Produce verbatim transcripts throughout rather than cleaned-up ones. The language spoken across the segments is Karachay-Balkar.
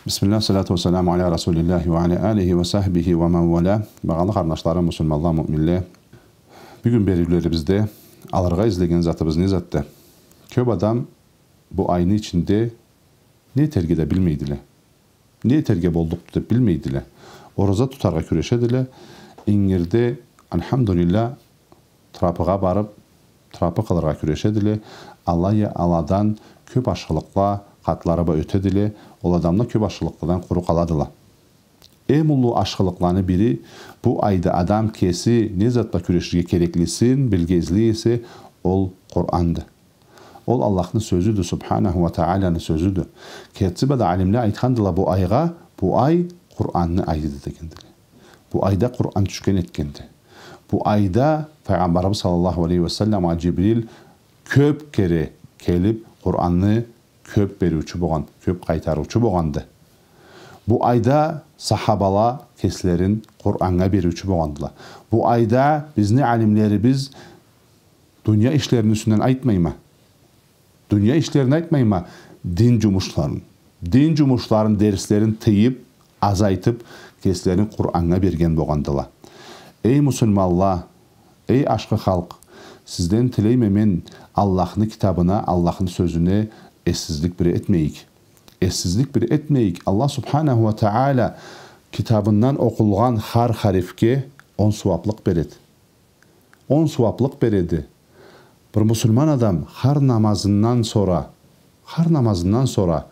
Бисмиллях, салату ва саламу аля Расулиллях ва аля алихи ва сахбихи ва ман валя. Багъалы къарнашларым, муслиманла, муъминле. Бюгюн бериулерибизде алыргъа излеген затыбыз не затды? Кёп адам бу айны ичинде не этерге да билмейдиле. Не этерге боллукъду деп билмейдиле. Ораза тутаргъа кюрешедиле. Ингирде, альхамдулиллях, тырапыгъа барып, тырапы къылыргъа кюрешедиле. Алай а аладан кёп ашхылыкъла къатлары бла ётедиле. Ол адамла кёп ашхылыкъладан къуру къаладыла. Эм уллу ашхылыкъланы бири, бу айда адам кеси не зат бла кюреширге кереклисин билгезлей эсе, ол Къуранды. Ол Аллахны сёзюдю, Субханаху ва Тааланы сёзюдю. Кертиси бла да алимле айтхандыла бу айгъа, бу ай Къуранны айыды дегендиле. Бу айда Къуран тюшген этгенди. Бу айда Файгъамбарыбыз саллаллаху алейхи ва салламгъа Джибрил кёп кере келип, Къуранны кёп бериучю болгъан, кёп къайтарыучу болгъанды. Бу айда сахабала кеслерин Къураннга бериучю болгъандыла. Бу айда бизни алимлерибиз дуния ишлерини юсюнден айтмайма. Дуния ишлерин айтмайма, дин джумушларын. Дин джумушларын, дерслерин тыйып, азайтып, кеслерин Къураннга берген болгъандыла. Эй муслиманла, эй ашхы халкъ, сизден тилейме мен, Аллахны китабына, Аллахны сёзюне эссизлик бир этмейик. Эссизлик бир этмейик. Аллах Субханаху ва Таала китабындан окъулгъан хар харифге он сууаплыкъ береди. Он сууаплыкъ береди. Бир муслиман адам хар намазындан сора, хар намазындан сора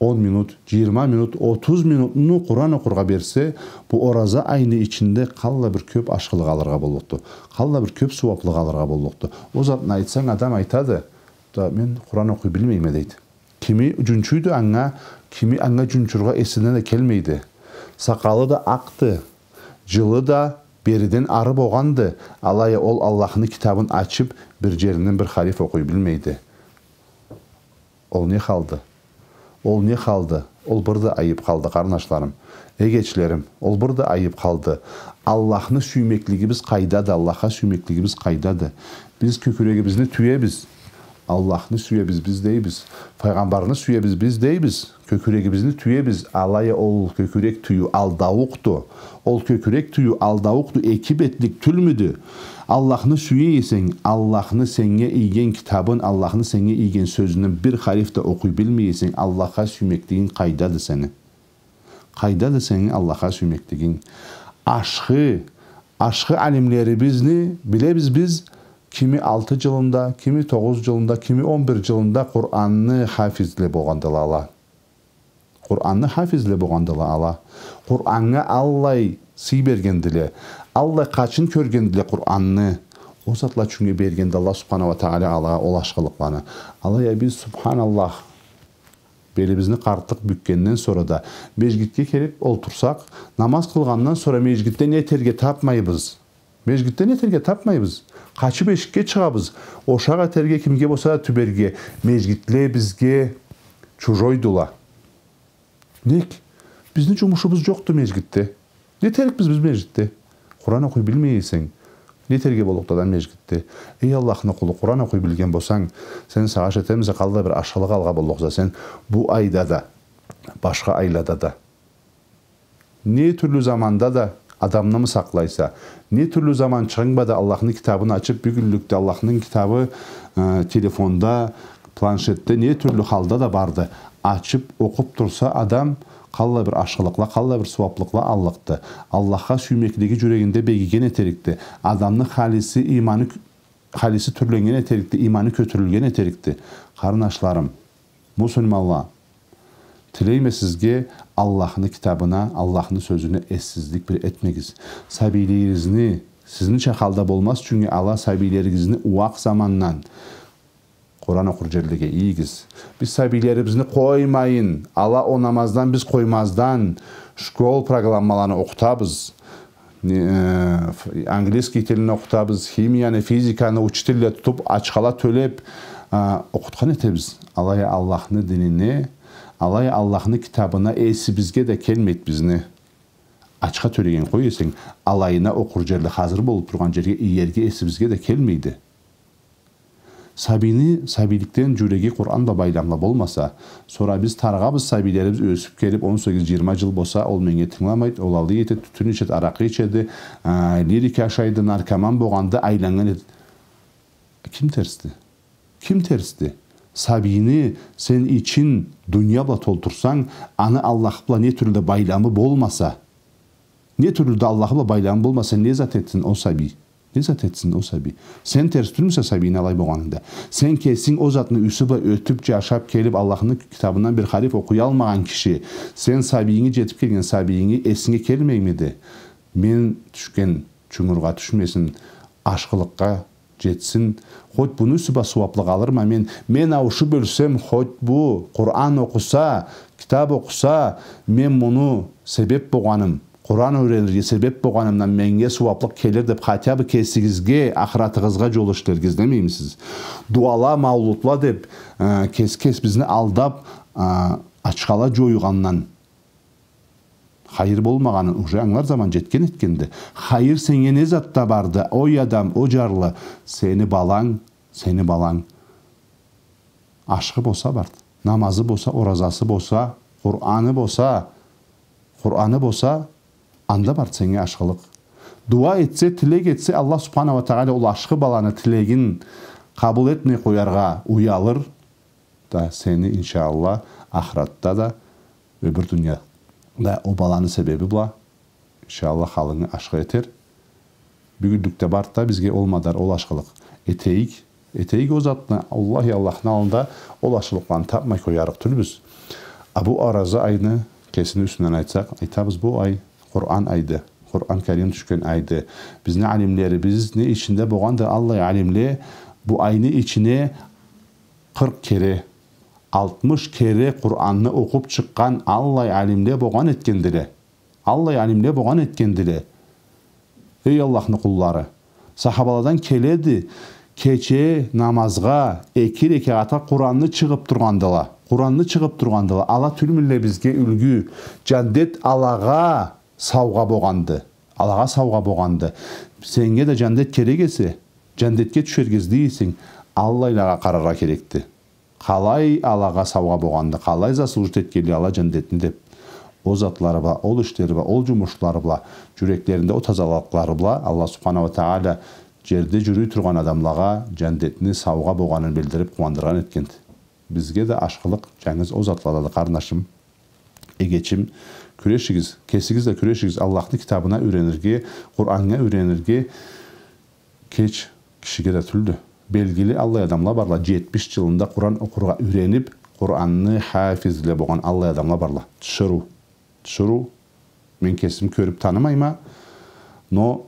он минут, джыйырма минут, отуз минутну Къуран окъургъа берсе, бу ораза айны ичинде къаллай бир кёп ашхылыкъ алыргъа боллукъду. Къаллай бир кёп сууаплыкъ алыргъа боллукъду. Ол затны айтсанг, адам айтады: «Да мен Къуран окъуй билмейме», — дейди. Кими джунчуйду анга, кими анга джунчургъа эсине да келмейди. Сакъалы да акъды, джылы да бериден ары болгъанды, алай а ол Аллахны китабын ачып, бир джеринден бир хариф окъуй билмейди. Ол не халды? Ол не халды? Ол бир да айып халды, къарнашларым. Эгечлерим, ол бир да айып халды. Аллахны сюймеклигибиз къайдады, Аллахха сюймеклигибиз къайдады? Биз кёкюрегибизни тюебиз. Аллахны сюебиз биз дейбиз. Файгъамбарны сюебиз биз дейбиз. Кёкюрегибизни тюебиз. Алай а ол кёкюрек тюйю алдаукъду. Ол кёкюрек тюйю алдаукъду, эки бетлик тюлмюдю? Аллахны сюе эсенг, Аллахны сеннге ийген китабын, Аллахны сеннге ийген сёзюнден бир хариф да окъуй билмей эсенг, Аллахха сюймеклигинг къайдады сени? Къайдады сени Аллахха сюймеклигинг? Ашхы, ашхы алимлерибизни билебиз биз, кими алты джылында, кими тогъуз джылында, кими он бир джылында Къуранны хафизле болгъандыла ала. Къуранны хафизле болгъандыла ала. Къураннга аллай сый бергендиле, аллай къачын кёргендиле Къуранны. Ол затла ючюннге бергенди Аллах Субханаху ва Тааля алагъа ол ашхылыкъланы. Алай а биз, субханаллах, белибизни къартыкъ бюкгенден сора да, межгитге келип олтурсакъ, намаз къылгъандан сора межгитде не этерге тапмайбыз. Межгитде не этерге тапмайбыз. Къачып эшикге чыгъабыз. Ошакъ этерге, кимге болса да тюберге. Межгитле бизге чужойдула. Нек? Бизни джумушубуз джокъду межгитде. Не этерикбиз биз межгитде? Къуран окъуй билмей эсенг, не этерге боллукъду адам межгитде? Эй Аллахны къулу, Къуран окъуй билген болсанг, сен сагъыш этемисе, къаллай бир ашхылыкъ алгъа боллукъса сен бу айда да, башха айлада да. Не тюрлю заманда да адамнымы сакълайса, не тюрлю заманчыгъынг бла да Аллахны китабын ачып, бюгюнлюкде Аллахны китабы, э, телефонда, планшетде, не тюрлю халда да барды. Ачып, окъуп турса адам, къаллай бир ашхылыкъла, къаллай бир сууаплыкъла аллыкъды. Аллахха сюймеклиги джюрегинде бегиген этерикди. Адамны халиси, иманы кю-, халиси тюрленнген этерикди, иманы кётюрюлген этерикди. Къарнашларым, муслиманла, тилейме сизге, Аллахны китабына, Аллахны сёзюне эссизлик бир этмегиз. Сабийлеригизни, сизнича халда болмаз ючюннге, ала сабийлеригизни ууакъ замандан Къуран окъур джерлеге ийигиз. Биз сабийлерибизни къоймайын, ала ол намаздан биз къоймаздан, школ программаланы окъутабыз. Не, э, ф-, английский тилни окъутабыз, химияны, физиканы учителле тутуп, ачхала тёлеп, а, окъутхан этебиз. Алай а Аллахны динине, алай а Аллахны китабына эсибизге да келмейди бизни. Ачха тёлеген къой эсенг, алайына окъур джерле хазыр болуп тургъан джерге иерге эсибизге да келмейди. Сабийни, сабийликден джюреги Къуран бла байламлы болмаса, сора биз тарыгъабыз, сабийлерибиз ёсюп келип, он сегиз, джыйырма джыл болса, ол меннге тынгыламайды, ол алай этеди, тютюн ичеди, аракъы ичеди, а, лирика ашайды, наркоман болгъанды, айланнган эди. Ким терсди? Ким терсди? Сабийни сен ичин дуния бла толтурсанг, аны Аллах бла не тюрлю да байламы болмаса, не тюрлю да Аллахы бла байламы болмаса, не зат этсин ол сабий? Не зат этсин ол сабий? Сен терс тюлмюсе сабийни алай болгъанынгда? Сен кесинг ол затны юсю бла ётюп, джашап келип, Аллахны китабындан бир хариф окъуялмагъан киши, сен сабийинги, джетип келген сабийинги, эсинге келмеймиди? Мен тюшген чунгургъа тюшмесин, ашхылыкъгъа джетсин. Хоть буну юсю бла сууаплыкъ алырма мен. Мен ауушуп ёлсем, хоть бу Къуран окъуса, китап окъуса, мен муну себеп болгъаным, Къуран юренирге себеп болгъанымдан меннге сууаплыкъ келир деп, хотя бы кесигизге, ахыратыгъызгъа джол ишлерге излемеймисиз? Дуала, маулутла деп, э, кес-, кес бизни алдап, э, ачхала джоюгъандан хайыр болмагъанын уже ангылар заман джетген этгенди. Хайыр сеннге не затда барды, ой адам, о джарлы, сени баланг, сени баланг ашхы болса барды. Намазы болса, оразасы болса, Къураны болса, Къураны болса, анда барды сеннге ашхылыкъ. Дуа этсе, тилек этсе, Аллах субханаху уа тагъала ол ашхы баланы тилегин къабыл этмей къояргъа уялыр да сени, иншаАллах, ахыратда да, ёбюр дунияда о баланы себеби бла, иншаАллах, халынгы ашхы этер. Бюгюнлюкде барды да бизге ол мадар, ол ашхылыкъ. Этейик, этейик ол затны, уаллахи, Аллахны аллында ол ашхылыкъланы тапмай къоярыкъ тюлбюз. А бу ораза айны кесини юсюнден айтсакъ, айтабыз, бу ай Къуран айды, Къуран Карим тюшген айды. Бизни алимлерибизни ичинде болгъанды аллай алимле, бу айны ичине къыркъ кере, алтмыш кере Къуранны окъуп чыкъгъан аллай алимле болгъан этгендиле. Аллай алимле болгъан этгендиле. Эй Аллахны къуллары, сахабаладан келеди, кече намазгъа эки рекагъатха Къуранны чыгъып тургъандыла. Къуранны чыгъып тургъандыла. Ала тюлмюлле бизге юлгю? Джандет алагъа саугъа болгъанды. Алагъа саугъа болгъанды. Сеннге да джандет керек эсе, джандетге тюшерге излей эсенг, аллайлагъа къараргъа керекди. Къалай алагъа саугъа болгъанды, къалай заслужить этгенле ала джандетни деп. Ол затлары бла, ол ишлери бла, ол джумушлары бла, джюреклеринде ол тазалыкълары бла Аллах субханаху уа тагъала джерде джюрюй тургъан адамлагъа джандетни саугъа болгъанын билдирип, къууандыргъан этгенди. Бизге да ашхылыкъ джангыз ол затладады, къарнашым. Эгечим, кюрешигиз, кесигиз да кюрешигиз Аллахны китабына юренирге, Къураннга юренирге. Кеч кишиге да тюлдю. Белгили аллай адамла барла, джетмиш джылында Къуран окъургъа юренип, Къуранны хафизле болгъан аллай адамла барла. Тиширыу, тиширыу. Мен кесим кёрюп танымайма, но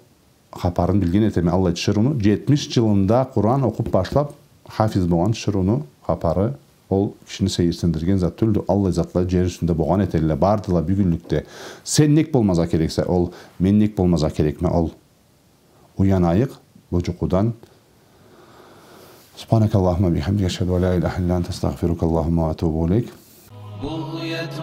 хапарын билген этеме аллай тиширыуну. Джетмиш джылында Къуран окъуп башлап, хафиз болгъан тиширыуну хапары ол кишини сейирсиндирген зат тюлдю. Аллай затла джер юсюнде болгъан этелле, бардыла бюгюнлюкде. Сен нек болмазгъа керексе ол, мен нек болмазгъа керекме ол? Уянайыкъ бу джукъудан. سبحانك اللهم وبحمدك، أشهد أن لا إله إلا أنت، أستغفرك اللهم وأتوب إليك. بغية